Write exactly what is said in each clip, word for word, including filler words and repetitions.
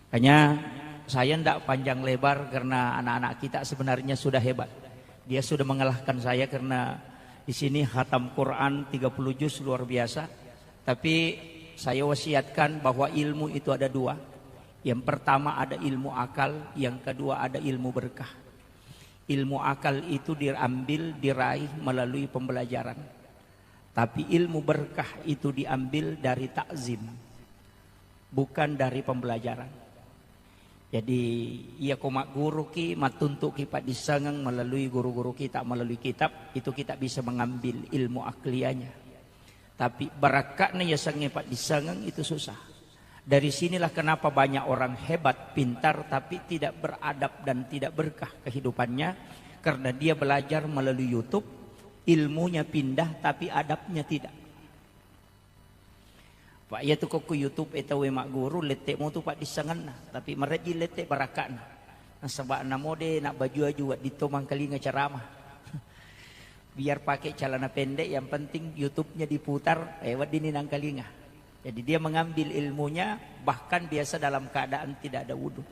Makanya saya ndak panjang lebar karena anak-anak kita sebenarnya sudah hebat. Dia sudah mengalahkan saya karena di sini hatam Quran tiga puluh juz luar biasa. Tapi saya wasiatkan bahwa ilmu itu ada dua. Yang pertama ada ilmu akal, yang kedua ada ilmu berkah. Ilmu akal itu diambil, diraih melalui pembelajaran. Tapi ilmu berkah itu diambil dari takzim, bukan dari pembelajaran. Jadi, iya ko magguruki, mattuntuki paddissengeng melalui guru-guru kita, melalui kitab, itu kita bisa mengambil ilmu akliyahnya. Tapi barakka'na yasengnge paddissengeng itu susah. Dari sinilah kenapa banyak orang hebat, pintar, tapi tidak beradab dan tidak berkah kehidupannya, karena dia belajar melalui YouTube, ilmunya pindah, tapi adabnya tidak. Pak, iya tu kokku YouTube e tauwe magguru, lette motu paddissengenna, tapi marejji lette barakka'na. Nasaba namo de nabbaju-aju wedding to mangkalinga ceramah. Biar pakai celana pendek, yang penting YouTube-nya diputar, eh, wedding ni nangkalinga. Jadi dia mengambil ilmunya, bahkan biasa dalam keadaan tidak ada wudhu.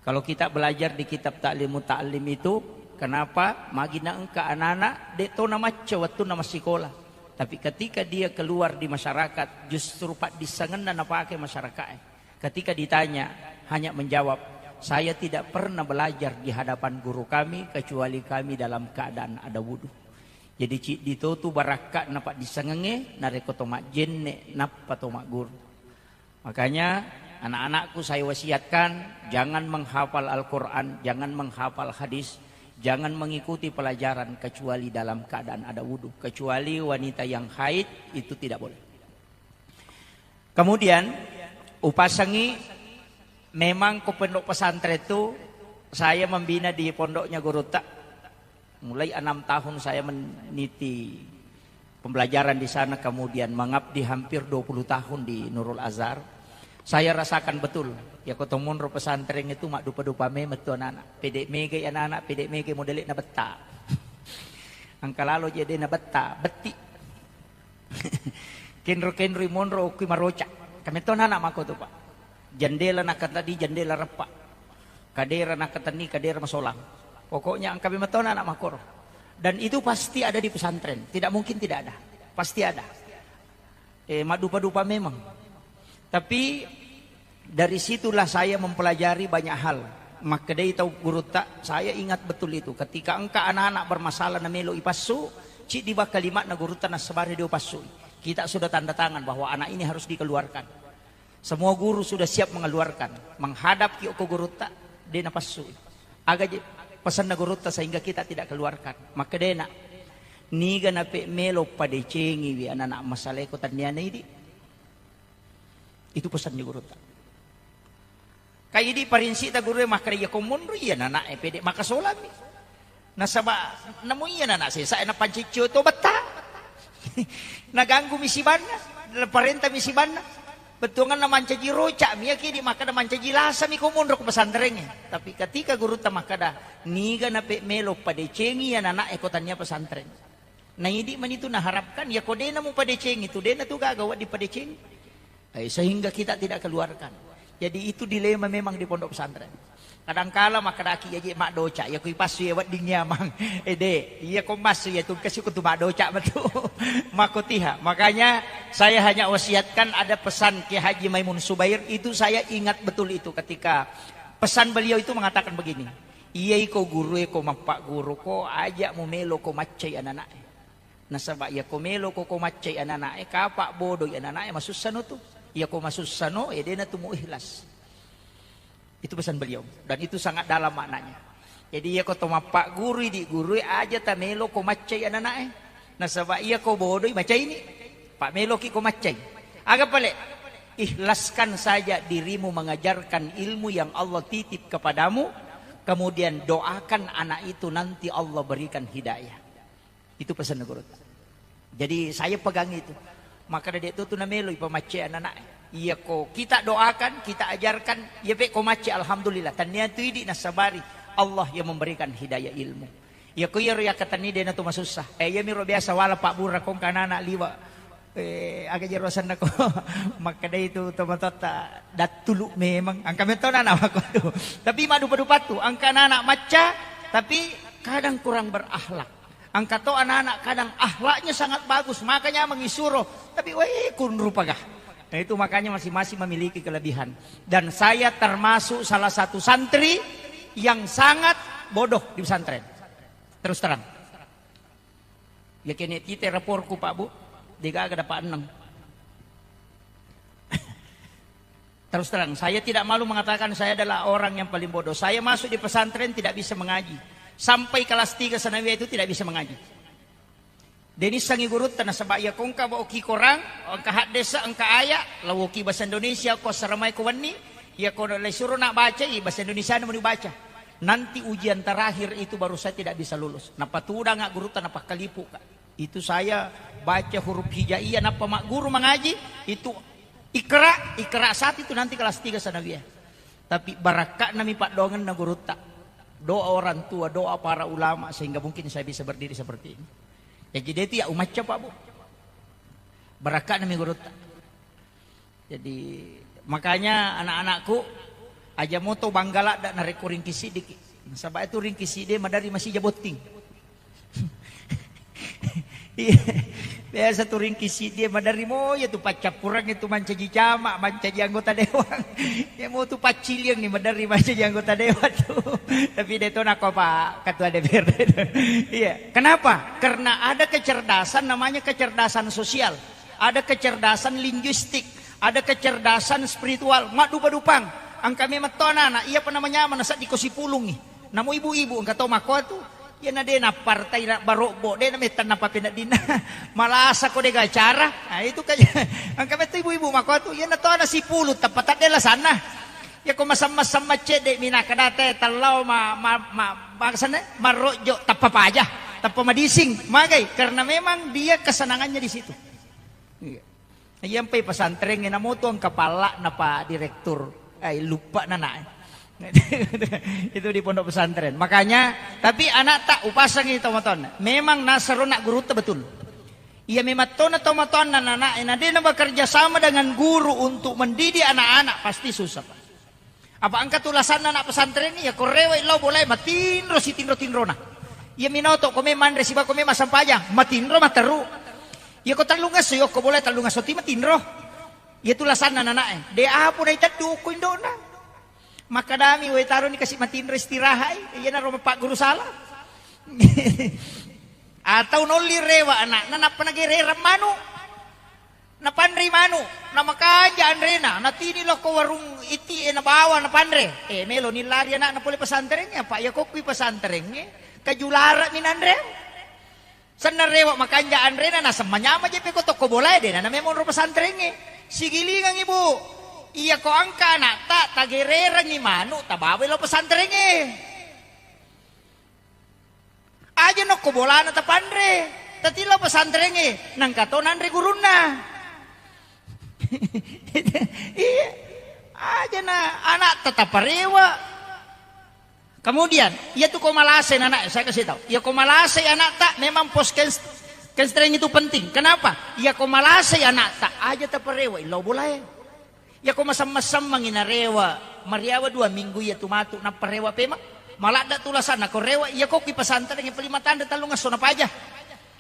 Kalau kita belajar di kitab Ta'limu Ta'lim itu, kenapa? Magi naengka anak-anak, de to namacca wettunna massikola. Tapi ketika dia keluar di masyarakat, justru paddissengenna napake masyarakat. Ketika ditanya, hanya menjawab, "Saya tidak pernah belajar di hadapan guru kami, kecuali kami dalam keadaan ada wudhu." Jadi, ciddi to tu barakka'na paddissengengnge, narekko to majjenne, nappa to magguru. Makanya, anak-anakku saya wasiatkan, jangan menghafal Al-Quran, jangan menghafal hadis, jangan mengikuti pelajaran kecuali dalam keadaan ada wudhu, kecuali wanita yang haid, itu tidak boleh. Kemudian, upasangi, memang ko pondok pesantren itu, saya membina di pondoknya gurutta. Mulai enam tahun saya meniti pembelajaran di sana, kemudian mengabdi hampir dua puluh tahun di Nurul Azhar. Saya rasakan betul, ya, ko to monro pesantren itu maddupa-dupa memang tu anak-anak. Pede mega anak-anak, pede mega modele na betta. Angka lalo je de na betta, betti. Kenro-kenroi monro okki maroca. Kami to anak mako tu, Pak. Jendela nakatadi, jendela reppa. Kadera nakatenni, kadera masolang. Pokoknya engka memang to anak makoro. Dan itu pasti ada di pesantren. Tidak mungkin tidak ada. Pasti ada. Eh, maddupa-dupa memang. Tapi dari situlah saya mempelajari banyak hal. Makkedai tau gurutta, saya ingat betul itu. Ketika engka anak-anak bermasalah namelo ipassu, ciddi baka limakna gurutta nassabari dio passu. Kita sudah tanda tangan bahwa anak ini harus dikeluarkan. Semua guru sudah siap mengeluarkan. Menghadap ki okko gurutta, de napassu. Aga je pesanna gurutta sehingga kita tidak keluarkan. Makkedai, "Nak, niga nape melo padecengiwi anak-anak masaleko tanniana idi?" Itu pesannya gurutta. Ka idi parinsita gurue makkeda, "Iya ko monro iya anak-anak e pede makasolami." Nasaba namo iya anak-anak sesa e napanciccio to betta. Naganggu mi sibanna, parenta mi sibanna. Bettuanganna mancaji roca mi, iya kidi makkeda mancaji lasa mi ko monro ko pesantrengnge. Tapi ketika gurutta makkeda, "Niga nape melo padecengi iya anak-anak e ko tania pesantren." Na idi mani tu naharapkan, ya ko dena mupadecengi tu, dena tu gaga wedding padecengi. Eh, sehingga kita tidak keluarkan. Jadi itu dilema memang di pondok pesantren. Kadangkala makkedaki, "Iya je maddoca, ya kui passu ya wedding nyamang." Eh, de, iya ko massu ya tungkasi ko tu maddoca betul. Makotiha. Makanya saya hanya wasiatkan ada pesan Kiai Haji Maimun Subair, itu saya ingat betul itu ketika pesan beliau itu mengatakan begini, "Iya iko guru e ko mappagguru ko, aja mu melo ko maccai anak-anak e. Nasaba iya ko melo ko, ko maccai anak-anak e, kapa bodoi anak-anak e, masussano tu. Iya ko masussano, ya dena tu mu ikhlas." Itu pesan beliau. Dan itu sangat dalam maknanya. Jadi, iya ko to mappagguru, idi guru e, aja ta melo ko maccai anak-anak e. Nasaba iya ko bodoi, maccai ni. Pak meloki ko maccai. Aga pale? Ikhlaskan saja dirimu mengajarkan ilmu yang Allah titip kepadamu, kemudian doakan anak itu nanti Allah berikan hidayah. Itu pesan gurutta. Jadi saya pegang itu. Maka dedek tu, tu namelo ipamacce anak-anak. Iya ko kita doakan, kita ajarkan, iya pe ko macce, alhamdulillah. Tania tu idi nasabari Allah yang memberikan hidayah ilmu. Iya ko iya ro yakkatenni dena tu masussa. Eh, iya miro biasa wala Pak Bura kong kanana liwa. Eh, aga jero asenna ko makkedai tu tomatoatta dattulu memang. Engka metto anak-anak makko tu. Tapi maddupa-dupattu, engka anak-anak macca, tapi kadang kurang berakhlak. Engka to anak-anak kadang akhlaknya sangat bagus, makanya mengisuro. Tapi weh, kunrupaga. Nah, itu makanya masing-masing memiliki kelebihan. Dan saya termasuk salah satu santri yang sangat bodoh di pesantren. Terus terang. Ya kene tite raporku, Pak Bu, degaga dapat enam. Terus terang, saya tidak malu mengatakan saya adalah orang yang paling bodoh. Saya masuk di pesantren tidak bisa mengaji. Sampai kelas tiga sanawiyah itu tidak bisa mengaji. Denissangi gurutta nasaba iya kongka baoki korang, engka haddesa, engka aya, lawoki bahasa Indonesia, ko assaramai ko wenni, iya ko lai suro nak baca, i bahasa Indonesia na meni baca. Nanti ujian terakhir itu baru saya tidak bisa lulus. Napatudanga gurutta napakkalipuka. Itu saya baca huruf hijaiyah nappa magguru mangaji, itu Iqra, Iqra satu itu nanti kelas tiga sanawiyah. Tapi barakka'nami paddoangenna gurutta. Doa orang tua, doa para ulama sehingga mungkin saya bisa berdiri seperti ini. Jadi dia itu ya umacca, Pak Bu. Barakka'nami gurutta. Jadi makanya anak-anakku, aja moto bangga ladda narekko ringki siddiki. Nasaba itu ringki siddi maderri masija botting. Iya. Biasa tu ringki siddi maderri mo ya tu paccappurengnge tu mancaji camat, mancaji anggota dewan. Ya mo tu pacciliang ni maderri mancaji anggota dewan tu. Tapi de to nako Pak Ketua D P R D. Iya. Kenapa? Karena ada kecerdasan namanya kecerdasan sosial. Ada kecerdasan linguistik, ada kecerdasan spiritual, maddupa-dupang. Engka memang to anak-anak, iya pa namanya mana saddi ko sipulungi. Namo ibu-ibu engka to makko tu, iya na de nappartai na barobbo, de na mettan napapeneddinna. Malasa ko de gacara. Nah, itu kan engka metto ibu-ibu makko tu, iya na to ana sipulung tappa tadde lasanna. Ya ko masam-masam maccedde mi nakadate tellao ma, ma, ma, bangsana marrojjo tappa paja, tappa madising. Magai? Karena memang dia kesenangannya di situ. Iya. Iyampai pesantrengnge namoto engka palla'na Pak Direktur. Eh, lupa nana. Itu di pondok pesantren. Makanya, tapi anak tak upasangi tomatoanna. Memang nasarona gurutta betul. Iya memang tona tomatoanna anak, na dena bekerja sama dengan guru untuk mendidik anak-anak pasti susah, Pak. Apa engka tu lasanna anak pesantren iya ko rewe lao bolae matinro sitinro-tinrona. Iya minoto ko me manre siba ko me massempajang matinro matteru. Iya ko tellungesso yokko bolae tellungesso ti matinro. Iya tu lasanna nanae. De apo naiteddu ko indona. Makkadami wae taroni kasi matinro istirahat. Iya naro mapagguru sala. Atau nolli rewa anakna nappa nagerereng manu. Napanrei manu, namakanja anrena, natini lokko warung iti'e nabawa napanre. Eh, meloni lari anakna pole pesantrengnge, apa iya kokkui pesantrengnge, kajulara'mi nanre. Senna rewa makanja anrena, nasemmanyama je peko tokko bolae, dena namemong ro pesantrengnge. Sigilingang ibu, iya ko angka anakta, tagererengngi manu, tabawai lo pesantrengnge. Aja nokko bolana tapanre, tatillo pesantrengnge, nangka to nanre gurunna. Iya, aja na anak tetap parewa. Kemudian, iya tu ko malasai anak, saya kasih tahu. Iya ko malasai anak tak memang pos kenstreng itu penting. Kenapa? Iya ko malasai anak tak aja taparewa, illau bolae. Iyako masemmeng-semmengngi narewa, mariawa dua minggu iya tu matu, nappa rewa pemeng. Maladda tu lasanna ko rewa, iyako ki pesantrengnge paling matanre tellung esso napaja.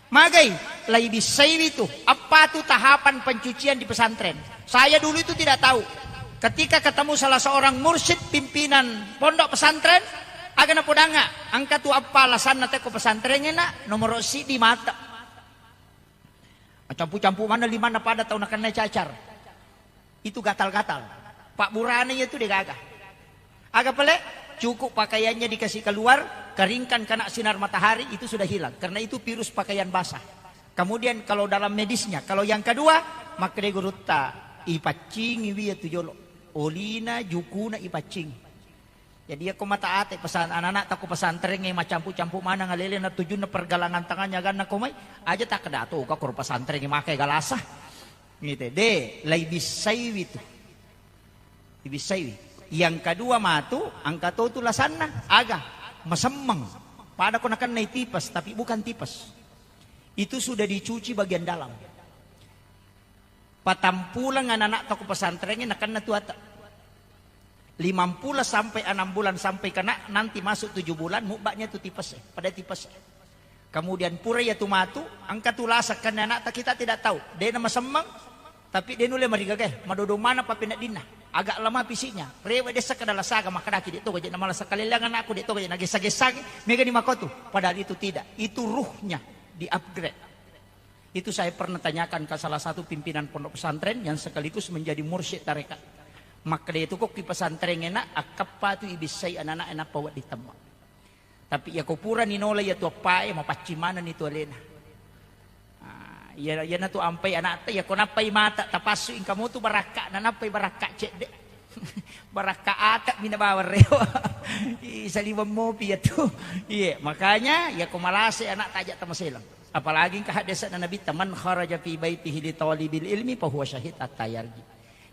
Magai, laibissaiwi tu, appa tu tahapan pencucian di pesantren. Saya dulu itu tidak tahu. Ketika ketemu salah seorang mursyid pimpinan pondok pesantren, aga napodangnga, engka tu appa lasanna tekko pesantrengnge nak, nomoro siddi mate. Macampu-campu mana limanna pada tau nakenna cacar. Itu gatal-gatal. Pabburana iya tu degaga. Aga pale? Cukup pakaiannya dikasih keluar, keringkan kena sinar matahari, itu sudah hilang. Karena itu virus pakaian basah. Kemudian kalau dalam medisnya, kalau yang kedua, makkeda gurutta, ipaccingi wi iya tu jolo. Olina, jukuna ipaccingi. Jadi, iyako mata ate pesan-, anak-anak tako pesantrengnge macampu-campu maneng alele na tujunna pergelangan tangannya ganna ko mai, aja takkeda to ka koro pesantrengnge makai galasa. Ngite, de, laibissaiwi tu. Ibissaiwi. Yang kedua matu, engka to tu lasanna, aga, masemmeng. Pada ko nakennai tipes, tapi bukan tipes. Itu sudah dicuci bagian dalam. Patampuleng anak-anak toko pesantrengnge nakenna tu ata. Limampulo sampai enam bulan sampai kena nanti masuk tujuh bulan, mubaknya tu tipes, pada tipes. Kemudian pura ya tu matu, engka tu lasa kenna anak ta kita tidak tahu. Dena masemmeng, tapi de nulle marigaga, madodo mana papeneddinna. Agak lemah fisiknya, rewe desa kedala saga, makadaki de to gaje na malasa kalellang anakku, de to gaje na gesa-gesagi, mega ni makotu. Padahal itu tidak, itu ruhnya di-upgrade. Itu saya pernah tanyakan ke salah satu pimpinan pondok pesantren yang sekaligus menjadi mursyid tarekat. Makkeda itu kok ki pesantren enak, akkappa tu ibissai anak-anak enak pawat ditemma. Tapi ya ko pura ni nola ya tu appae, mapaccing maneng ni tu alena. Ah, iya, iya na tu ampai anak ta, ya ko nappai mata, tapassu ingkamu tu barakka, na nappai barakka cedde. Barakka ata mina bawang rewa. Ih, saliweng mopi ya tu. Iya, makanya ya ko malase anak ta aja tamaselang. Apalagi engka haddese'na Nabitta, "Man kharaja fi baitihi li talibil ilmi fahuwa syahid hatta yarji."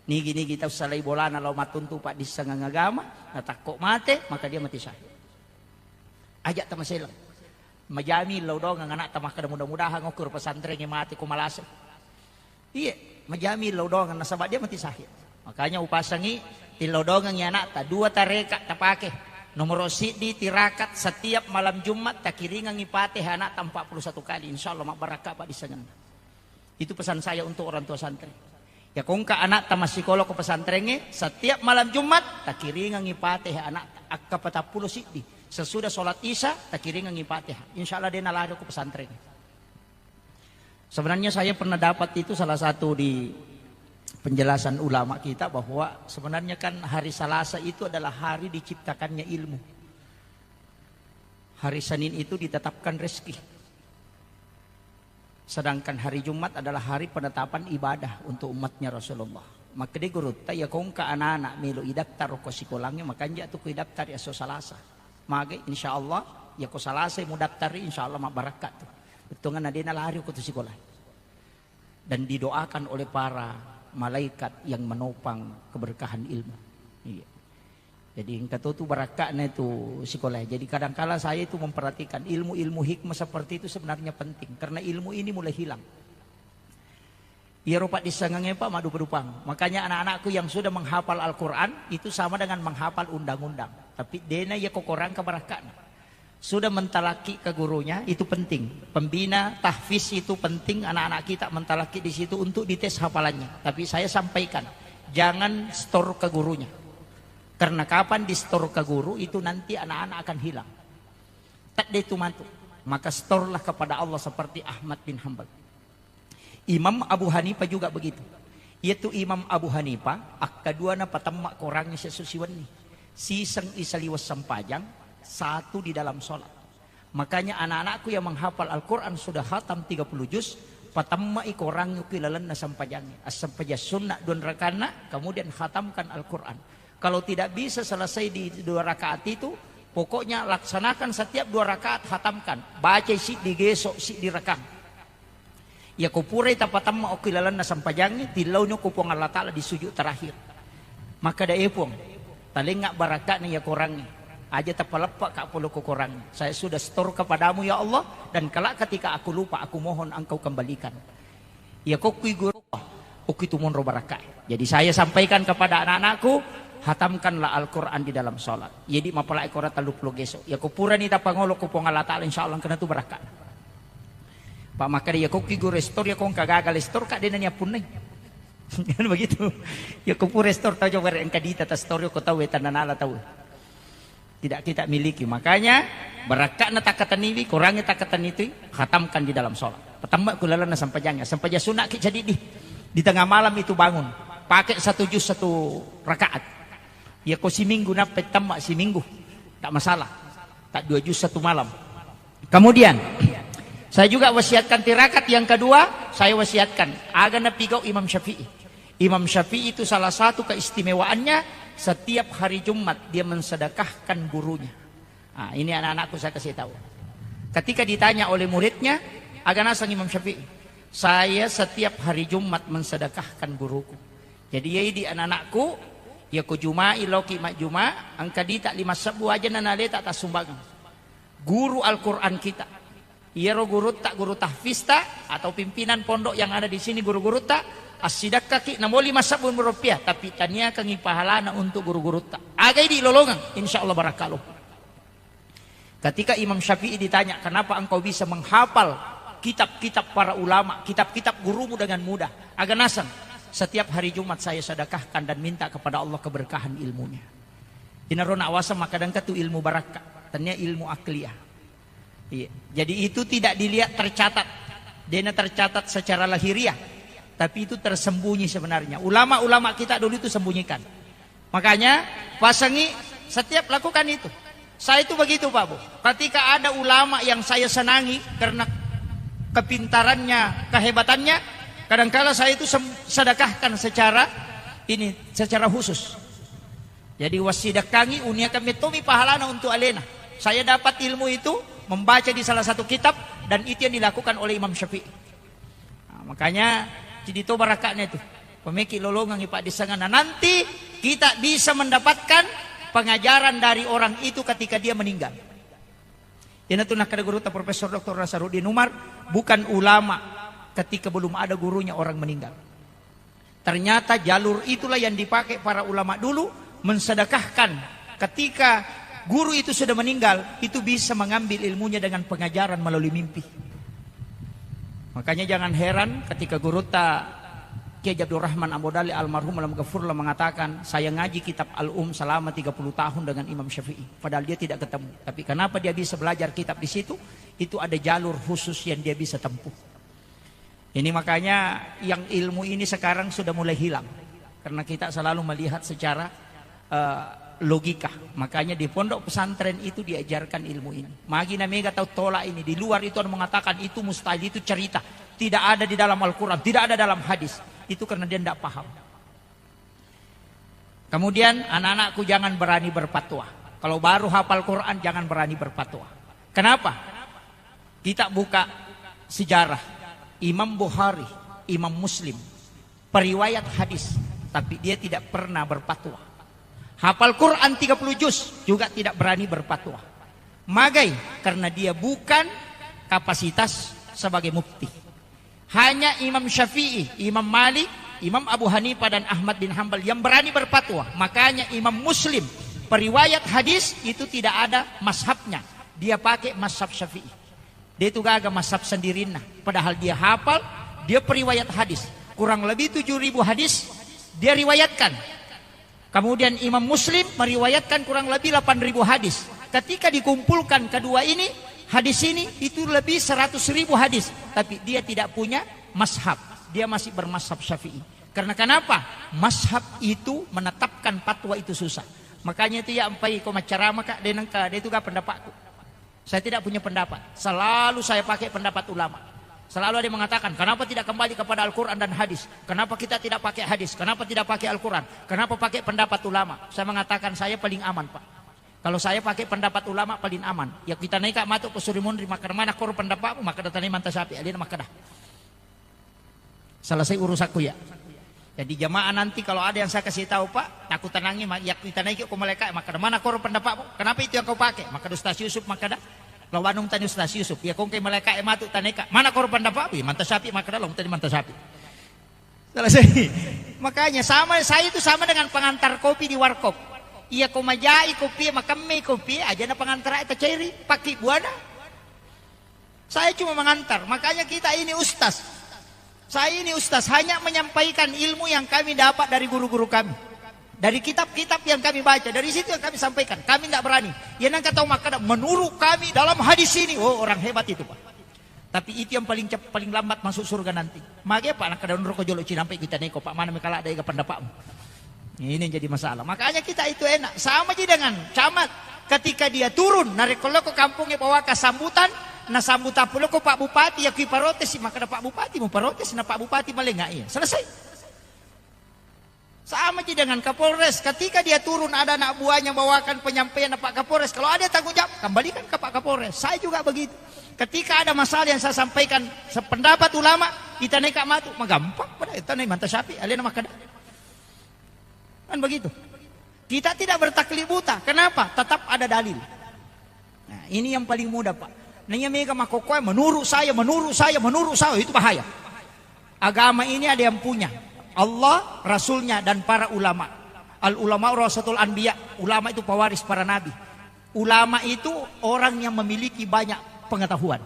Nigi-nigi tau salai bolana lao mattuntu paddissengeng agama, natakko mate, maka dia mati syahid. Aja tamaselang. Majami lao dongeng anak ta makkeda, "Mudah-mudahan okko ro pesantrengnge mate ko malase." Iye, majami lao dongeng nasaba dia mati syahid. Makanya upasangi tillau dongengi anak ta, dua tareka tapake. Nomor siddi tirakat setiap malam Jumat takiringengi Fatihah anak ta empat puluh satu kali. Insya Allah mabbarakka paddissengenna. Itu pesan saya untuk orang tua santri. Ya ko engka anak ta massikola ko pesantrengnge, setiap malam Jumat takiringengi Fatihah anak ta, akka patappulo siddi. Sesudah sholat Isya takiringengi Fatihah. Insya Allah de nalari ko pesantrengnge. Sebenarnya saya pernah dapat itu salah satu di penjelasan ulama kita bahwa sebenarnya kan hari Salasa itu adalah hari diciptakannya ilmu. Hari Senin itu ditetapkan rezeki. Sedangkan hari Jumat adalah hari penetapan ibadah untuk umatnya Rasulullah. Makkeda gurutta, ya ko engka anak-anak melo idaftar ko sikolangnge, makanja tu ko idaftar esso Salasa. Mage, insya Allah, ya ko Salasa mudaftari, insya Allah mabbarakka tu. Bettuanna de nalari ko tu sikola. Dan didoakan oleh para malaikat yang menopang keberkahan ilmu. Iya. Jadi engka to tu barakka'na itu sikola. Jadi kadangkala saya itu memperhatikan ilmu-ilmu hikmah seperti itu sebenarnya penting karena ilmu ini mulai hilang. Iyaro paddissengengnge, Pak, maddupa-dupang. Makanya anak-anakku yang sudah menghafal Al-Quran itu sama dengan menghafal undang-undang. Tapi dena iya kokorang ke barakka'na. Sudah mentalaki ke gurunya, itu penting. Pembina tahfiz itu penting, anak-anak kita mentalaki di situ untuk dites hafalannya. Tapi saya sampaikan, jangan store ke gurunya. Karena kapan di store ke guru, itu nanti anak-anak akan hilang. Tadde itu matu. Maka store-lah kepada Allah seperti Ahmad bin Hambal. Imam Abu Hanifah juga begitu. Yaitu Imam Abu Hanifah, akkaduana patemma korangnge siesso siwenni. Siseng isaliweng sempajang, satu di dalam sholat. Makanya anak-anakku yang menghafal Al-Quran sudah khatam tiga puluh juz, patemmai korangnge ki lalenna sempajangnge. Assempajang sunna dua rakaatna, kemudian khatamkan Al-Quran. Kalau tidak bisa selesai di dua rakaat itu, pokoknya laksanakan setiap dua rakaat, khatamkan. Baca siddi geso, siddi rakang. Yako purai tapatamma okki lalenna sampajangnge, tillauni okko Puang Allah Ta'ala di sujud terakhir. Makkeda, "Eh Puang, talengnga barakka'na iya korangnge. Aja tapaleppa ka pole ko korangnge. Saya sudah setor kepadamu ya Allah, dan kelak ketika aku lupa, aku mohon engkau kembalikan." Iya kokkui guru, okki tu monro barakka. Jadi saya sampaikan kepada anak-anakku, hatamkanlah Al-Quran di dalam sholat. Jadi mapalai korang tellu pulo geso. Yako purani tapangolo ko Puang Allah Ta'ala, insya Allah kena tu barakka. Pak makkeda, iya kokki guru store, iya ko engka gaga store ka dena ni appunnai. Kan begitu. Iya ko pura store tau coba engka dita ta store ko tau tananala tau. Tidak kita miliki. Makanya barakka'na takkataniwi, korangnge takkataniwi, khatamkan di dalam sholat. Patamma ku lalenna sampajangnya. Sampajang sunna ki jadi di, di tengah malam itu bangun. Pakai satu juz satu rakaat. Iya ko siminggu nappa tamma siminggu. Tak masalah. Tak dua juz satu malam. Kemudian, saya juga wasiatkan tirakat yang kedua, saya wasiatkan, aga napigau Imam Syafi'i. Imam Syafi'i itu salah satu keistimewaannya, setiap hari Jumat dia mensedekahkan gurunya. Ah, ini anak-anakku saya kasih tahu. Ketika ditanya oleh muridnya, aga naseng Imam Syafi'i, "Saya setiap hari Jumat mensedekahkan guruku." Jadi ya idi anak-anakku, ya ko Juma'i loki majjuma, engka dita lima sebbu aja na naleta tassumbangeng. Guru Al-Quran kita. Iyaro gurutta, guru tahfizta, atau pimpinan pondok yang ada di sini, guru-gurutta, Assidekkaki namo lima sebbu rupiah, tapi taniakangi pahalana untuk guru-gurutta. Aga idi lolongeng, insya Allah barakka loppo. Ketika Imam Syafi'i ditanya, "Kenapa engkau bisa menghafal kitab-kitab para ulama, kitab-kitab gurumu dengan mudah?" Aga naseng, "Setiap hari Jumat saya sedekahkan dan minta kepada Allah keberkahan ilmunya." Inaro nawaseng makkadangka tu ilmu barakka, tania ilmu akliyah. Iya. Jadi itu tidak dilihat tercatat. Dena tercatat secara lahiriah, tapi itu tersembunyi sebenarnya. Ulama-ulama kita dulu itu sembunyikan. Makanya, pasangi setiap lakukan itu. Saya itu begitu, Pak Bu. Ketika ada ulama yang saya senangi karena kepintarannya, kehebatannya, kadangkala saya itu sem-, sedekahkan secara ini, secara khusus. Jadi, wassidekangi, uniakan mettomi pahalana untuk alena. Saya dapat ilmu itu membaca di salah satu kitab, dan itu yang dilakukan oleh Imam Syafi'i. Nah, makanya, jadi to barakaknya itu. Pemeki lolongang ipa di sana. Nah, nanti kita bisa mendapatkan pengajaran dari orang itu ketika dia meninggal. Inatu nakkeda gurutta Profesor Doktor Nasaruddin Umar, bukan ulama ketika belum ada gurunya orang meninggal. Ternyata jalur itulah yang dipakai para ulama dulu mensedekahkan. Ketika guru itu sudah meninggal, itu bisa mengambil ilmunya dengan pengajaran melalui mimpi. Makanya jangan heran ketika gurutta Kiai Abdul Rahman Ambo Dali almarhum alam gafurlah mengatakan, "Saya ngaji kitab Al-Um selama tiga puluh tahun dengan Imam Syafi'i, padahal dia tidak ketemu. Tapi kenapa dia bisa belajar kitab di situ? Itu ada jalur khusus yang dia bisa tempuh." Ini makanya yang ilmu ini sekarang sudah mulai hilang. Karena kita selalu melihat secara, eh, logika. Makanya di pondok pesantren itu diajarkan ilmu ini. Magi na mega tau tolak ini. Di luar itu ada mengatakan itu mustahil, itu cerita. Tidak ada di dalam Al-Quran, tidak ada dalam hadis. Itu karena dia tidak paham. Kemudian, anak-anakku, jangan berani berfatwa. Kalau baru hafal Quran, jangan berani berfatwa. Kenapa? Kita buka sejarah. Imam Bukhari, Imam Muslim, periwayat hadis, tapi dia tidak pernah berfatwa. Hafal Quran tiga puluh juz, juga tidak berani berfatwa. Magai, karena dia bukan kapasitas sebagai mufti. Hanya Imam Syafi'i, Imam Malik, Imam Abu Hanifah, dan Ahmad bin Hambal yang berani berfatwa. Makanya Imam Muslim, periwayat hadis, itu tidak ada mazhabnya. Dia pakai mazhab Syafi'i. Dia itu gaga mazhab sendirinna. Padahal dia hafal, dia periwayat hadis. Kurang lebih tujuh ribu hadis dia riwayatkan. Kemudian Imam Muslim meriwayatkan kurang lebih delapan ribu hadis. Ketika dikumpulkan kedua ini, hadis ini itu lebih seratus ribu hadis. Tapi dia tidak punya mazhab. Dia masih bermazhab Syafi'i. Karena kenapa? Mazhab itu menetapkan fatwa itu susah. Makanya itu ya, empai ko maccarama, Kak, de nengka, de itu ga pendapatku. Saya tidak punya pendapat. Selalu saya pakai pendapat ulama. Selalu ada yang mengatakan, "Kenapa tidak kembali kepada Al-Quran dan hadis? Kenapa kita tidak pakai hadis? Kenapa tidak pakai Al-Quran? Kenapa pakai pendapat ulama?" Saya mengatakan, "Saya paling aman, Pak. Kalau saya pakai pendapat ulama, paling aman." Ya, kita naik, Kak, matu ke Surimun, di makkeda, "Mana koro pendapatmu?" Makkeda, "Tani manta sapi." Alina makkeda. Selesai urusanku ya. Jadi jamaah, nanti kalau ada yang saya kasih tahu, Pak, aku tenangi, ma-, ya, kita naik ke malaikat, makkeda, "Mana koro pendapatmu? Kenapa itu yang kau pakai?" Makkeda Ustaz Yusuf, makkeda, "Lo banung tani Ustaz Yusuf." Ya, kongke malaikat matu taneka, "Mana koro pendapatmu?" Ya, manta sapi, makkeda, "Lo tani manta sapi." Selesai. Makanya sama, saya itu sama dengan pengantar kopi di warkop. Iya, ko majai kopi, makemme kopi, aja na pengantar ta cairi, pakai buana. Saya cuma mengantar. Makanya kita ini ustaz. Saya ini ustaz, hanya menyampaikan ilmu yang kami dapat dari guru-guru kami. Dari kitab-kitab yang kami baca, dari situ yang kami sampaikan. Kami tidak berani. Ya, nang kata makkeda, "Menurut kami dalam hadis ini." Oh, orang hebat itu, Pak. Tapi itu yang paling cep-, paling lambat masuk surga nanti. Mage, Pak, nang kada onroko jolo cinampai kita neko, Pak, mana mekala ada ega pendapatmu. Ini yang jadi masalah. Makanya kita itu enak. Sama ji dengan camat. Ketika dia turun, narekko loko kampungnge bawaka sambutan, na sambutan puloko Pak Bupati, ya kui parotesi, maka ada Pak Bupati, mau protes, na Pak Bupati malenga, iya. Selesai. Sama ji dengan Kapolres. Ketika dia turun, ada anak buahnya bawakan penyampaian Pak Kapolres. Kalau ada tanggung jawab, kembalikan ke Pak Kapolres. Saya juga begitu. Ketika ada masalah yang saya sampaikan sependapat ulama, kita naik matu, magampang pada kita naik mantap sapi, alena makkeda. Kan begitu. Kita tidak bertaklid buta. Kenapa? Tetap ada dalil. Nah, ini yang paling mudah, Pak. Nah, iya mega makkokkoe, "Menurut saya, menurut saya, menurut saya," itu bahaya. Agama ini ada yang punya. Allah, Rasulnya, dan para ulama. Al ulama warasatul anbiya. Ulama itu pewaris para nabi. Ulama itu orang yang memiliki banyak pengetahuan.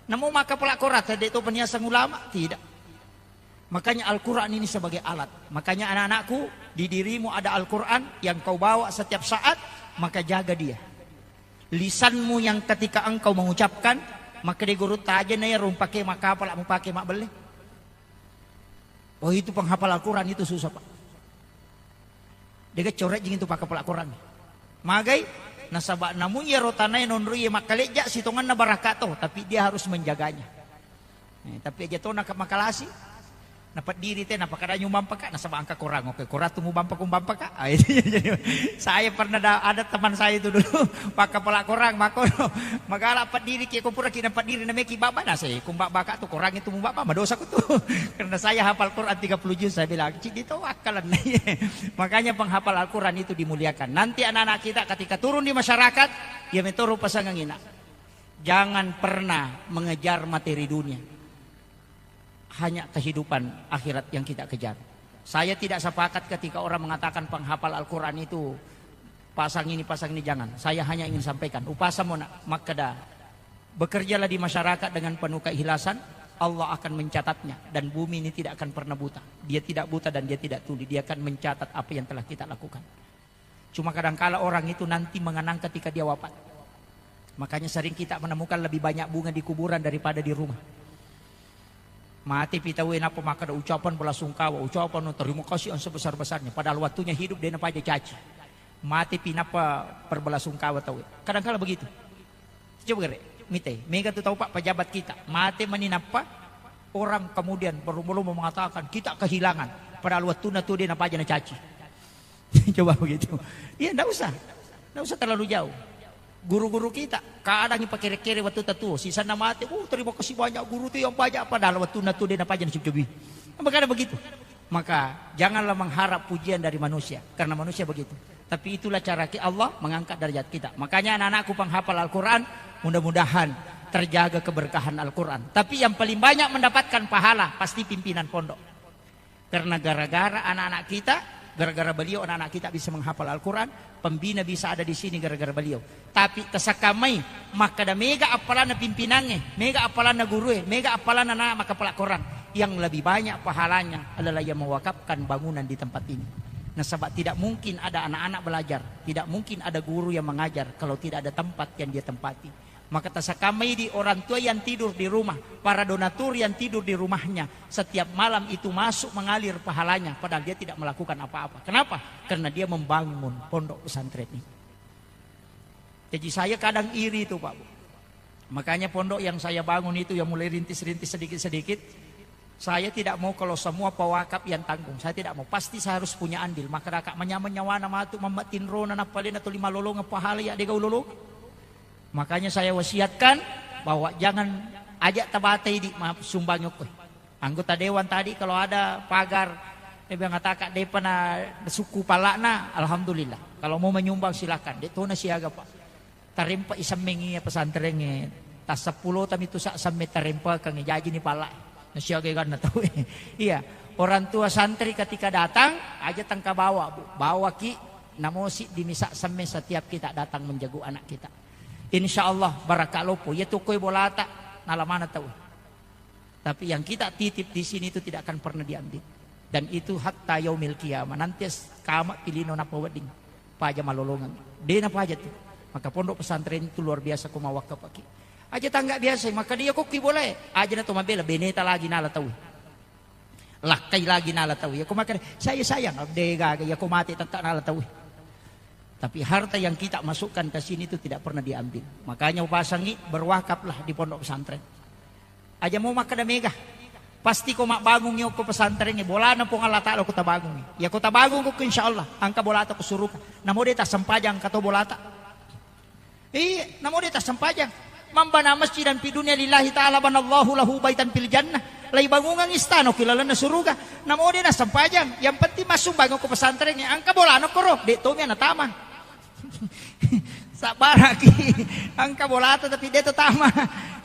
Namo makkapala Korang, de' to paniaseng ulama? Tidak. Makanya Al-Quran ini sebagai alat. Makanya anak-anakku, di dirimu ada Al-Quran yang kau bawa setiap saat, maka jaga dia. Lisanmu yang ketika engkau mengucapkan, maka de' guru tajana ya rumpake makkapala mupake mabbelle. Oh, itu penghafal Al-Quran itu susah, Pak. De'ga corejjing itu pakkapala Korang. Magai? Nasaba namu iyaro tanae nonroi makkalejja sitongenna barakka to, tapi dia harus menjaganya. Eh, tapi aja to naka makalasi. Napeddiri te, napakkada nyumbang paka, nasaba engka Korang. Oke, Korang tu mubampa kumbampa ka. Ah, itu jadi saya pernah da-, ada teman saya itu dulu pakkapala Korang, makkono magala peddiri ki, ko pura ki napeddiri nameki baba, nah, saya kumbaba ka tu Korang itu mubaba, madosa ku tu. Karena saya hafal Quran tiga puluh juz, saya bilang, "Cik, itu akalan." Makanya penghafal Al-Quran itu dimuliakan. Nanti anak-anak kita ketika turun di masyarakat, ya metoro pasangan ina. Jangan pernah mengejar materi dunia. Hanya kehidupan akhirat yang kita kejar. Saya tidak sepakat ketika orang mengatakan penghafal Al-Quran itu pasang ini, pasang ini, jangan. Saya hanya ingin sampaikan, upasa mona makkeda, bekerjalah di masyarakat dengan penuh keikhlasan, Allah akan mencatatnya dan bumi ini tidak akan pernah buta. Dia tidak buta dan dia tidak tuli, dia akan mencatat apa yang telah kita lakukan. Cuma kadangkala orang itu nanti mengenang ketika dia wafat. Makanya sering kita menemukan lebih banyak bunga di kuburan daripada di rumah. Mate pi tauwe nappa makkeda ucapan belasungkawa, ucapan terima kasih yang sebesar-besarnya. Padahal waktunya hidup de' napaja caci. Mate pi nappa perbelasungkawa tauwe. Kadangkala begitu. Coba gere, mite, mega tu tau, Pak, pejabat kita. Mate mani nappa orang kemudian berlomba-lomba mengatakan kita kehilangan. Padahal waktunya tu de' napaja nacaci. Coba begitu. Iya, ndak usah. Ndak usah terlalu jauh. Guru-guru kita, kadang ipakere-kere waktu tatuo, sisanna mate, "Oh, terima kasih banyak guru tu yang banyak," padahal waktunya tu de' napaja nacabi. Makanya begitu. Maka janganlah mengharap pujian dari manusia, karena manusia begitu. Tapi itulah cara ki-, Allah mengangkat derajat kita. Makanya anak-anakku penghafal Al-Quran, mudah-mudahan terjaga keberkahan Al-Quran. Tapi yang paling banyak mendapatkan pahala pasti pimpinan pondok. Karena gara-gara anak-anak kita, gara-gara beliau anak-anak kita bisa menghafal Al-Quran, pembina bisa ada di sini gara-gara beliau. Tapi tasakkamai, makkeda mega appalanna pimpinangnge, mega appalanna gurue, mega appalanna na makkapala Korang. Yang lebih banyak pahalanya adalah yang mewakafkan bangunan di tempat ini. Nasaba tidak mungkin ada anak-anak belajar, tidak mungkin ada guru yang mengajar kalau tidak ada tempat yang dia tempati. Maka tasakkamai di orang tua yang tidur di rumah, para donatur yang tidur di rumahnya, setiap malam itu masuk mengalir pahalanya, padahal dia tidak melakukan apa-apa. Kenapa? Karena dia membangun pondok pesantren ini. Jadi saya kadang iri itu, Pak Bu. Makanya pondok yang saya bangun itu, yang mulai rintis-rintis sedikit-sedikit, saya tidak mau kalau semua pewakaf yang tanggung. Saya tidak mau. Pasti saya harus punya andil. Maka raka menyameng nyawana matu mamma tinrona nappalena tuli malolongeng pahala ya dega ulolongeng. Makanya saya wasiatkan bahwa jangan ajak tabatai di ma-, sumbang yokkoi. Anggota dewan tadi kalau ada pagar, eh, mengatakan depa na suku palakna, alhamdulillah. Kalau mau menyumbang silakan. Dek tona siaga, Pak. Tarempa isemmengi iya pesantrengnge. Tasseppulo tami tu sa semme tarempakeng jaji ni palak. Nasiaga ganna tau. Iya, orang tua santri ketika datang, aja tengka bawa, Bu. Bawaki namosi di misa semme setiap kita datang menjagu anak kita. Insya Allah barakka loppo. Iya tu koi bolata, nalamana tau. Tapi yang kita titip di sini itu tidak akan pernah diambil. Dan itu hatta yaumil qiyamah. Nanti as-, kama pilino napa wedding. Paja malolongeng. De napaja tu. Maka pondok pesantren itu luar biasa ko mawakkapaki. Aja tangga biasa, maka dia kokki boleh. Aja na to mabela, beneta lagi nala tau. Lakkai lagi nala tau. Ya ko maka saya sayang, de gaga, ya ko mate tetta nala tau. Tapi harta yang kita masukkan ke sini itu tidak pernah diambil. Makanya upasangi, berwakaflah di pondok pesantren. Aja mau makkeda mega. Pasti ko mabbangungi okko pesantrengnge, bolana Puang Allah Ta'ala ko tabangungi. Ya ko tabangung ko, insya Allah, angka bolata ko suruka. Namo de tassempajang engka to bolata. Iya, namo de tassempajang. Man bana masjidan fi dunya lillahi ta'ala banallahu lahu baitan fil jannah. Laibangungang istana ki lalenna suruga. Namo de nassempajang. Yang penting massumbang ko pesantrengnge, angka bolana koro. De tomi ana tama. Sabbaraki, engka bolata tapi de to tama.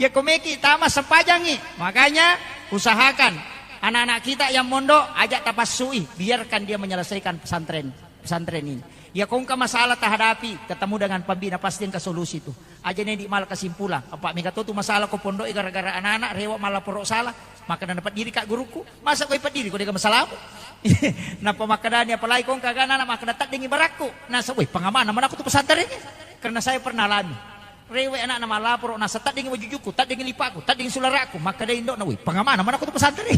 Ya ko meki tama sempajangi. Makanya usahakan Anak-anak kita yang mondok, ajak tapassui, biarkan dia menyelesaikan pesantren, pesantren ini. Ya, kongka masalah tahadapi, ketemu dengan pembina, pasti engka solusi tu. Aja nedi mala kesimpulan. Apa mega to tu masalah ko pondok gara-gara anak-anak rewa mala poro salah, maka na peddiri ka guruku. Masa ko peddiri ko dega masalahmu? Napa makkadani, apalagi kongka anak-anak makkada teddingi barakku. Nasa, weh, pengamanah mana aku tu pesantren ini? Karena saya pernah alami. Rewe anakna malaporo, nasa teddingi wajujukku, teddingi lipakku, teddingi sularakku, makkeda indo'na, "Woi, pengamanah mana ko tu pesantren?"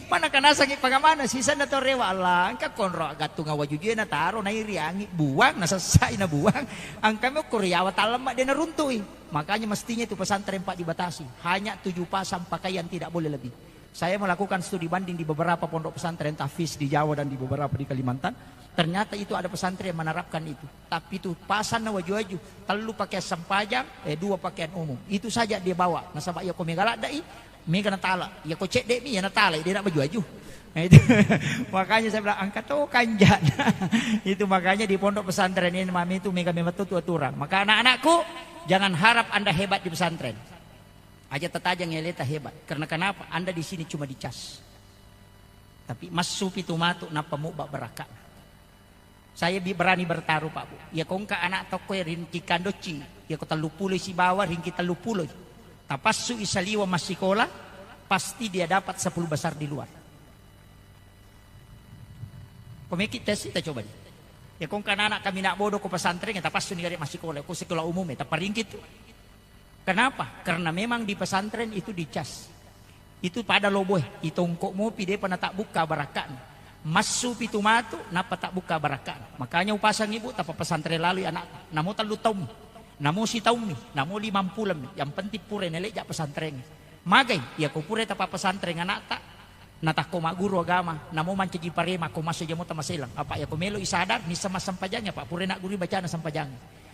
Mana kanasangi pengamanah, sisenna to rewa, Allah, engka konro gattunga wajujue na taro, na iri angi, buang, na sessai na buang, engka mi okko riawa tallemma de na runtui. Makanya mestinya itu pesantren, Pak, dibatasi. Hanya tujuh pasang pakaian, tidak boleh lebih. Saya melakukan studi banding di beberapa pondok pesantren tahfiz di Jawa dan di beberapa di Kalimantan. Ternyata itu ada pesantren yang menerapkan itu. Tapi itu pasanna waju-waju, tellu pakaian sempajang, eh, dua pakaian umum. Itu saja dia bawa. Nasaba iya ko mega ladde'i, mega natala. Iya ko cedde'mi, iya natala, dia nak baju-waju. Nah, itu. Makanya saya bilang, "Angkat to kanjana." Itu makanya di pondok pesantren ini, mami, itu mega memang tu aturan. Maka anak-anakku, jangan harap Anda hebat di pesantren. Aja tatajang eleta hebat. Karena kenapa? Anda di sini cuma dicas. Tapi massu pitu matu nappa mubba barakka. Saya bi-, berani bertaruh, Pak, Bu. Iya ko engka anak tokko ringki kandocci, iya ko tellu pulo sibawa ringki tellu pulo. Tapassu i saliwa massikola, pasti dia dapat sepuluh besar di luar. Ko meki tes, kita coba ni. Iya ko engka anak kami nak bodoh ko pesantren, tapassu ni gare massikola, ko sekolah umum, taparingki tu. Kenapa? Karena memang di pesantren itu dicas. Itu pada loboe, itongko mopi depa natabbukka barakka'na. Massu pitu matu, nappa tabbukka barakka'na. Makanya upasang ibu, tapa pesantren lalui anakta. Namo tellu taummi, namo sitaummi, namo limampulemmi. Yang penting pura neleja pesantren. Magai, iya ko pura tapa pesantren anakta, natakko magguru agama, namo mancaji parema, ko masso jamo tamaselang. Apa iya ko melo isadar, nissa massampajang, apa pura nagguru bacana sampajang.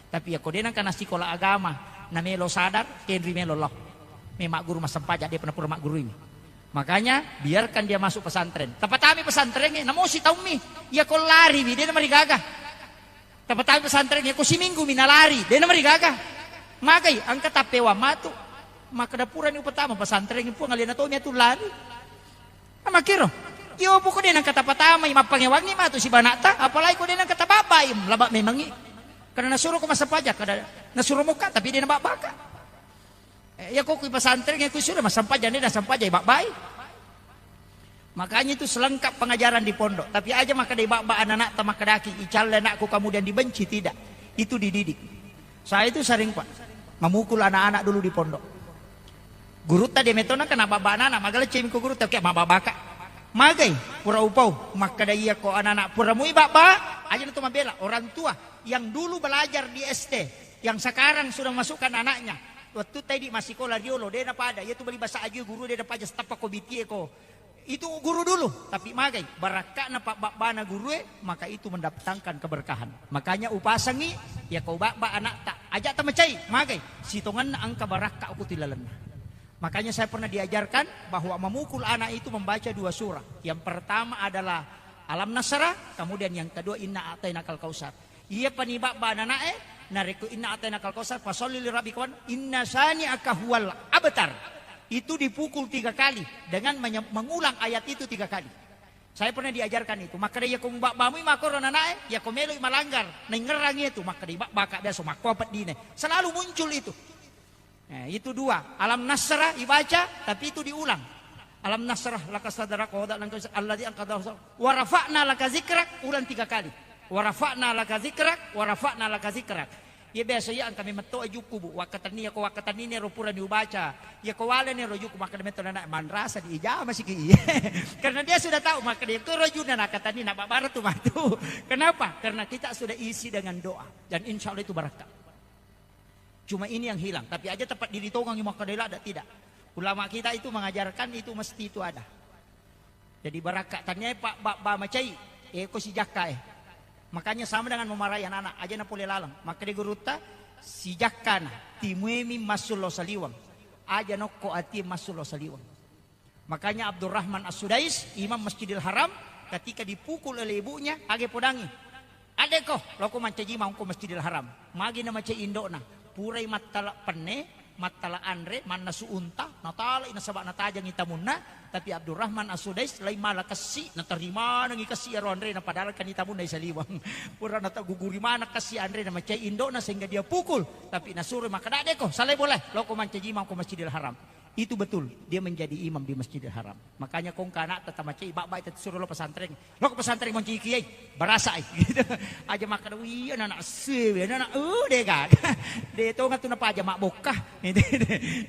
Tapi iya ko de nengka nasikola agama, namelo sadar, kenri melo lao. Me magguru massampajang, de pernah pura maggurui. Makanya biarkan dia masuk pesantren. Tapatami pesantren, namo sitaummi, iya ko lari wi, de namarigaga. Tapatami pesantren, iya ko siminggu mi nalari, de namarigaga. Magai, engka tappewa matu. Makkeda purani upatama pesantren, Puang, alena tomi atu lari. Makkiro, iyo poko de nengka tapatamai, mappangewangi matu sibanakta, apalagi ko de nengka tababbai, laba memangi. Karena nasuro ko massampajang, kada nasuro mokka, tapi de nababbaka. Eh, iya ko kui pesantren, iya kui sudah massampajang, de nasampajang, babbai. Makanya itu selengkap pengajaran di pondok. Tapi aja makkeda ibabba anak-anakta, makkedaki, "Icalle anakku, kamu dan dibenci," tidak. Itu dididik. Saya itu sering, Pak, memukul anak-anak dulu di pondok. Gurutta de metona kena babba anak-anak, magaleccemi ko gurutta, oke, mabbabaka. Magai, pura upau, makkeda iya ko anak-anak, pura mui babba, aja na to mabela. Orang tua yang dulu belajar di S D, yang sekarang sudah masukkan anaknya. Waktu tadi masih sekolah riolo, de napada, iya tu beli bahasa aju guru de napaja, setapa ko bitie ko. Itu guru dulu, tapi magai, barakka'na pabbabbana gurue, maka itu mendatangkan keberkahan. Makanya upasangi, iya ko babba anakta, aja tamacai, magai, sitongenna engka barakka ko tilalenna. Makanya saya pernah diajarkan bahwa memukul anak itu membaca dua surah. Yang pertama adalah Alam Nasrah, kemudian yang kedua Inna A'tainakal Kautsar. Iya pani babba anana'e, narekko Inna A'tainakal Kautsar, fasalli li rabbika wan-, inna syani'aka huwal abtar. Itu dipukul tiga kali dengan menye-, mengulang ayat itu tiga kali. Saya pernah diajarkan itu. Makkeda, iya ko babbamu makkoro anana'e, iya ko meloi malanggar, naingngerangi itu, makkeda, "Babbaka biasa makko peddine." Selalu muncul itu. Eh, itu dua. Alam Nasrah ibaca, tapi itu diulang. Alam Nasrah laka sadrak wa wada'na anka wizrak alladzi anqadha dhahrak wa rafa'na laka zikrak, ulang tiga kali. Wa rafa'na laka zikrak, wa rafa'na laka zikrak. Iya biasa iya engka memetto ajuku, Bu. Wakkatenni, iya ko wakkatenni ro pura ni ubaca. Iya ko wale ni ro juku, makkeda metto nana manrasa di ijama siki iya. Karena dia sudah tahu, makkeda iya ko ro juna nakatenni na babara tu matu. Kenapa? Karena kita sudah isi dengan doa. Dan insya Allah itu barakka. Cuma ini yang hilang. Tapi aja tepat diri tongang makkeda ladda, tidak. Ulama kita itu mengajarkan itu mesti itu ada. Jadi barakka tania, Pak, ba-, ba macai, eh, ko sijakka, eh. Makanya sama dengan memarahi anak-anak, aja na pole laleng. Makkeda gurutta, sijakkana, timuemi massullo saliweng. Aja nokko atie massullo saliweng. Makanya Abdurrahman As-Sudais, Imam Masjidil Haram, ketika dipukul oleh ibunya, age podangi. "Adekko, loko mancaji maungko Masjidil Haram." Magi na macai indo'na, purai mattala penne, Mattala anre, mannasu unta, natalai nasaba natajangi tamunna, tapi Abdurrahman As-Sudais lai mala kessi, natarimanengi kessi ero anrena, padahal kan tamunna isaliweng. Pura nataguguri maneng kessi anrena, macai indona sehingga dia pukul, tapi nasuro makkeda, "Deko, salai bola, loko mancaji imam ko Masjidil Haram." Itu betul, dia menjadi imam di Masjidil Haram. Makanya kongka anakta tamacai, bak-bak itu suruh lo pesantren. Lo ke pesantren monci kiai, barasai. Gitu. Aja makkeda, "Wih, anak-anak sewe, anak-anak, uh, dega." De tonga tu napaja mak bokka. Gitu.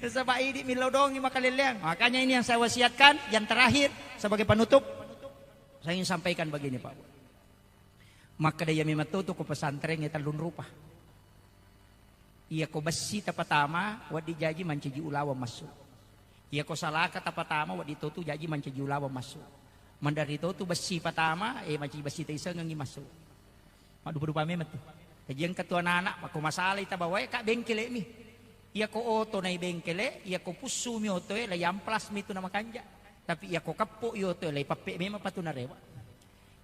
Sebab ini milodongi makaleleang. Makanya ini yang saya wasiatkan, yang terakhir sebagai penutup, saya ingin sampaikan begini, Pak. Makkeda iya memang to tu ko pesantren ya tellung rupa. Iyako bessi tapatama, wedding jaji mancaji ulaweng massu. Iyako salaka tapatama, wedding totu jaji mancaji ulaweng massu. Mandari totu bessi patama, eh, mancaji bessi taisengengi massu. Maddupa-dupa memang tu. Kajian ketua anak-anak, mako masalai tabawae ka bengkele mi. Iyako oto nai bengkele, iyako pussu mi otoe, lai amplas mi tu namakanja. Tapi iyako keppo i otoe, lai pappe memang patu narewa.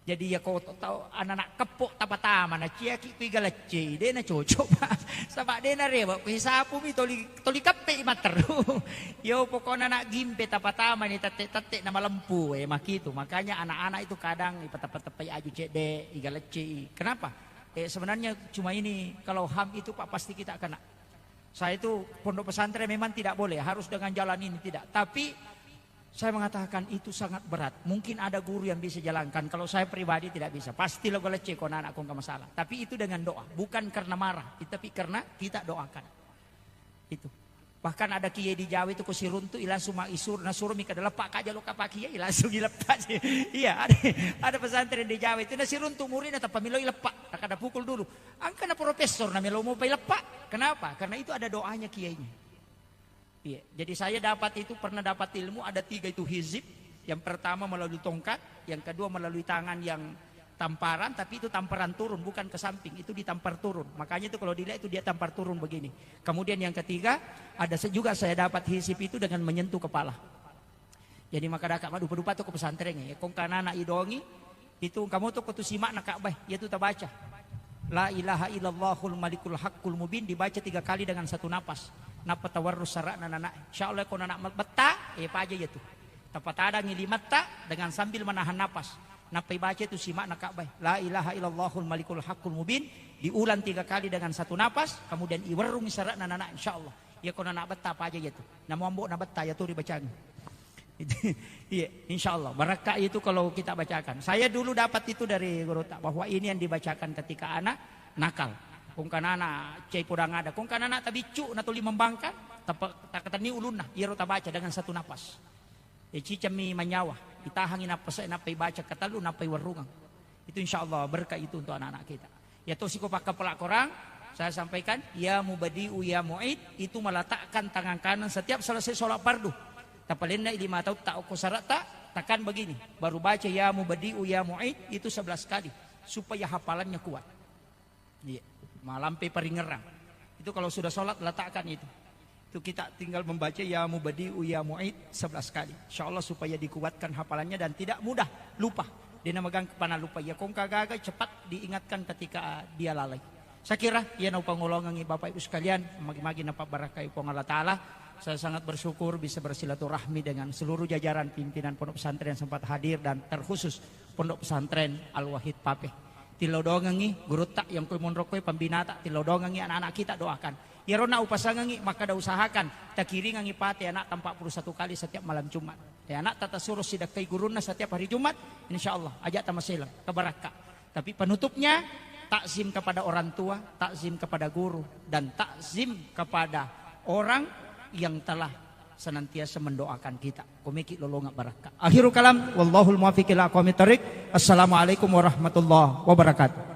Jadi, iyako to-, tau anak-anak keppo tapatama, naciaki ku iga leccei, de nacocok, Pak. Saba de narewa ku isapu mi toli, toli keppe i matteru. Yo, pokokna anak gimpe tapatama ni tette-tette na malempu, eh, makitu. Makanya anak-anak itu kadang ipateppa-teppai aju cedde, iga leccei. Kenapa? Eh, sebenarnya cuma ini, kalau ham itu, Pak, pasti kita kena. Saya itu pondok pesantren memang tidak boleh, harus dengan jalan ini, tidak. Tapi saya mengatakan itu sangat berat. Mungkin ada guru yang bisa jalankan. Kalau saya pribadi tidak bisa. Pasti lo galecce ko anak-anak ko nggak masalah. Tapi itu dengan doa, bukan karena marah, tapi karena kita doakan. Itu. Bahkan ada kiai di Jawa itu ko siruntu, i langsung ma-, isur-, nasuro mi kada lepak kaja lo kapa kiai, langsung ilepak. Iya, ada, ada pesantren di Jawa itu, nasiruntu muridnya tanpa milo ilepak. Kada pukul dulu. Angkana profesor na melo mau pai lepak. Kenapa? Karena itu ada doanya kiainya. Iya, jadi saya dapat itu, pernah dapat ilmu ada tiga itu hizib. Yang pertama melalui tongkat, yang kedua melalui tangan yang tamparan, tapi itu tamparan turun, bukan ke samping, itu ditampar turun. Makanya itu kalau dilihat itu dia tampar turun begini. Kemudian yang ketiga, ada se-, juga saya dapat hizib itu dengan menyentuh kepala. Jadi makkadaka maddupa-dupa to ko pesantren e. Kongka anak-anak idongi, itu engka moto ko tu simakna Ka'bah, iyatu tabaca. La ilaha illallahul malikul haqqul mubin dibaca tiga kali dengan satu napas. Nappa tawarrus sara'na anak. Insya Allah ko anak betta, eh, paja iyatu. Tapatadangi limatta dengan sambil menahan napas. Nappa ibaca itu simakna Ka'bah. La ilaha illallahul malikul haqqul mubin diulang tiga kali dengan satu napas, kemudian iwerrungi sara'na anak. Insya Allah. Iya ko anak betta paja iyatu. Namo ambo na betta iyatu ribacangi. Iya, insya Allah. Barakka itu kalau kita bacakan. Saya dulu dapat itu dari guru tak, bahwa ini yang dibacakan ketika anak nakal. Kongka anak cai podang ada. Kongka anak tabiccu, natuli membangkang, tapa-, takatenni ulunna. Iyaro tabaca dengan satu napas. E, cicammi manyawa. Itahangi napas, nappa ibaca katellu, nappa iwerrungang. Itu insya Allah berkah itu untuk anak-anak kita. Ya tosi ko pakkapala Quran, saya sampaikan, ya mubadi'u ya mu'id, itu meletakkan tangan kanan setiap selesai sholat fardu. Tapalenna lima tau tak ko sarata, tekan begini, baru baca ya mubadi'u ya mu'id itu sebelas kali supaya hafalannya kuat. Iya, malampe paringerang. Itu kalau sudah sholat letakkan itu. Itu kita tinggal membaca ya mubadi'u ya mu'id sebelas kali. Insya Allah supaya dikuatkan hafalannya dan tidak mudah lupa. Dia nama gang kepana lupa. Ya kongka gaga cepat diingatkan ketika dia lalai. Saya kira iya nau pangolongangi Bapak Ibu sekalian, magi-magi napa barakai Puang Allah Ta'ala. Saya sangat bersyukur bisa bersilaturahmi dengan seluruh jajaran pimpinan Pondok Pesantren yang sempat hadir dan terkhusus Pondok Pesantren Al-Wahid Pape. Tilodongengi gurutta yang koi monrokoi pembinata, tilodongengi anak-anak kita doakan. Iyarona upasangengi, maka da usahakan takiringangi pate anak empat puluh satu kali setiap malam Jumat. Ya, anak tata suruh sidakkai gurunna setiap hari Jumat, insya Allah, ajak tamaselang, kebarakka. Tapi penutupnya, takzim kepada orang tua, takzim kepada guru, dan takzim kepada orang yang telah senantiasa mendoakan kita. Komeki lolonga barakka. Akhirul kalam, wallahul muwaffiq ila aqwamit thariq. Assalamualaikum warahmatullahi wabarakatuh.